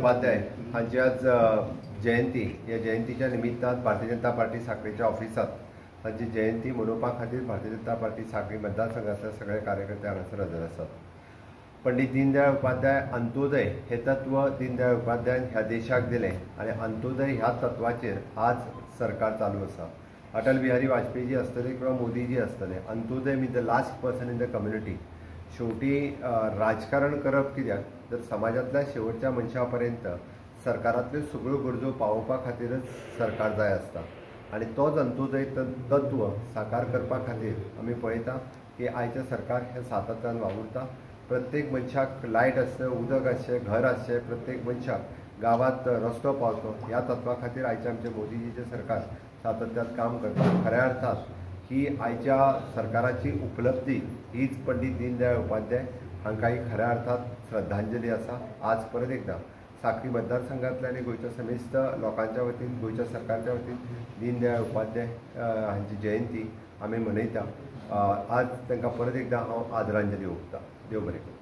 उपाध्याय हांची आज जयंती. ह्या जयंतीच्या निमित्तान भारतीय जनता पार्टी साखळीच्या ऑफिसात तांची जयंती मनोवपा खातीर भारतीय जनता पार्टी साखळी मतदारसंघातले सगळे कार्यकर्ते हांगासर हजर आसात. पंडित दीनदयाळ उपाध्याय अंत्योदय हे तत्व दीनदयाळ उपाध्यायान ह्या देशाक दिलें आनी अंत्योदय ह्या तत्वाचेर आज सरकार चालू आसा. अटल बिहारी वाजपेयी आसतले किंवा मोदीजी आसतले, Antyodaya mean the last person in the community. शेवटी राजकारण करप कित्याक तर समाजांतल्या शेवटच्या मनशा पर्यंत सरकारांतल्यो सगळ्यो गरजो पावोवपा खातीरच सरकार जाय आसता आनी तोच अंत्योदय तत्व साकार करपा खातीर आमी पळयता की आयचें सरकार हें सातत्यान वावुरता. प्रत्येक मनशाक लायट आसचें, उदक आसचें, घर आसचें, प्रत्येक मनशाक गांवांत रस्तो पावचो ह्या तत्वा खातीर आयचें आमचें मोदीजीचें सरकार सातत्यान काम करता. खऱ्या अर्थान ही आयच्या सरकाराची उपलब्धी हीच पंडित दीनदयाळ उपाध्याय हांकां ही खऱ्या अर्थान श्रद्धांजली आसा. आज परत एकदां साखळी मतदारसंघातल्या आनी गोंयच्या समेस्त लोकांच्या वतीन, गोंयच्या सरकारच्या वतीन दीनदयाळ उपाध्याय हांची जयंती आमी मनयता. आज तांकां परत एकदां हांव आदरांजली ओंपता. देव बरें करूं.